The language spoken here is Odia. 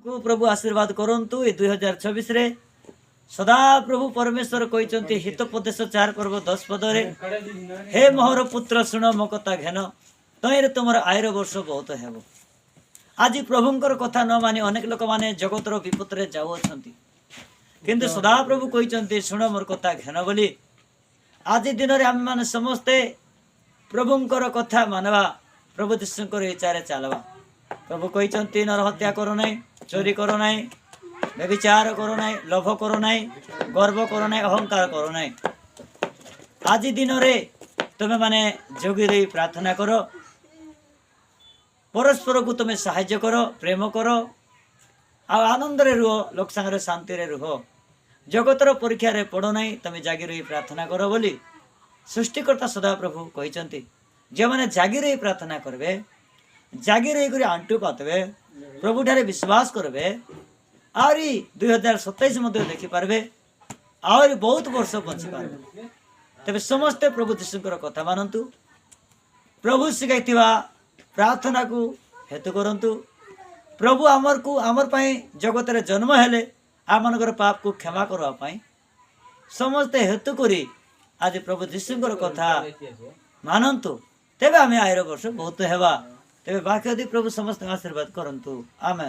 ପ୍ରଭୁ ଆଶୀର୍ବାଦ କରନ୍ତୁ ଏ 2026ରେ। ସଦାପ୍ରଭୁ ପରମେଶ୍ୱର କହିଛନ୍ତି ହିତୋପଦେଶ 4 ପର୍ବ 10 ପଦରେ, "ହେ ମୋହର ପୁତ୍ର, ଶୁଣ, ମୋ କଥା ଘେନ, ତହିଁରେ ତୁମର ଆୟୁର ବର୍ଷ ବହୁତ ହେବ।" ଆଜି ପ୍ରଭୁଙ୍କର କଥା ନ ମାନି ଅନେକ ଲୋକମାନେ ଜଗତର ବିପଦରେ ଯାଉଅଛନ୍ତି। କିନ୍ତୁ ସଦାପ୍ରଭୁ କହିଛନ୍ତି, "ଶୁଣ, ମୋର କଥା ଘେନ" ବୋଲି। ଆଜି ଦିନରେ ଆମେମାନେ ସମସ୍ତେ ପ୍ରଭୁଙ୍କର କଥା ମାନବା, ପ୍ରଭୁ ଯୀଶୁଙ୍କର ଇଚ୍ଛାରେ ଚାଲବା। ପ୍ରଭୁ କହିଛନ୍ତି, ନରହତ୍ୟା କର ନାହିଁ, ଚୋରି କର ନାହିଁ, ବ୍ୟଭିଚାର କର ନାହିଁ, ଲୋଭ କର ନାହିଁ, ଗର୍ବ କର ନାହିଁ, ଅହଙ୍କାର କର ନାହିଁ। ଆଜି ଦିନରେ ତୁମେମାନେ ଜଗି ରହି ପ୍ରାର୍ଥନା କର, ପରସ୍ପରକୁ ତୁମେ ସାହାଯ୍ୟ କର, ପ୍ରେମ କର ଆଉ ଆନନ୍ଦରେ ରୁହ, ଲୋକ ସାଙ୍ଗରେ ଶାନ୍ତିରେ ରୁହ। ଜଗତର ପରୀକ୍ଷାରେ ପଡ଼ ନାହିଁ, ତୁମେ ଜାଗି ରହି ପ୍ରାର୍ଥନା କର ବୋଲି ସୃଷ୍ଟିକର୍ତ୍ତା ସଦାପ୍ରଭୁ କହିଛନ୍ତି। ଯେଉଁମାନେ ଜାଗି ରହି ପ୍ରାର୍ଥନା କରିବେ, ଜାଗି ରହିକରି ଆଣ୍ଠୁ ପାତିବେ, ପ୍ରଭୁଠାରେ ବିଶ୍ୱାସ କରିବେ, ଆହୁରି 2027 ମଧ୍ୟ ଦେଖିପାରିବେ, ଆହୁରି ବହୁତ ବର୍ଷ ବଞ୍ଚିପାରିବେ। ତେବେ ସମସ୍ତେ ପ୍ରଭୁ ଯୀଶୁଙ୍କର କଥା ମାନନ୍ତୁ, ପ୍ରଭୁ ଶିଖାଇଥିବା ପ୍ରାର୍ଥନାକୁ ହେତୁ କରନ୍ତୁ। ପ୍ରଭୁ ଆମରକୁ ଆମର ପାଇଁ ଜଗତରେ ଜନ୍ମ ହେଲେ ଆମମାନଙ୍କର ପାପକୁ କ୍ଷମା କରିବା ପାଇଁ। ସମସ୍ତେ ହେତୁ କରି ଆଜି ପ୍ରଭୁ ଯୀଶୁଙ୍କର କଥା ମାନନ୍ତୁ, ତେବେ ଆମେ ଆୟୁର ବର୍ଷ ବହୁତ ହେବା। ତେବେ ବାକ୍ୟ ଦେଇ ପ୍ରଭୁ ସମସ୍ତଙ୍କୁ ଆଶୀର୍ବାଦ କରନ୍ତୁ। ଆମେ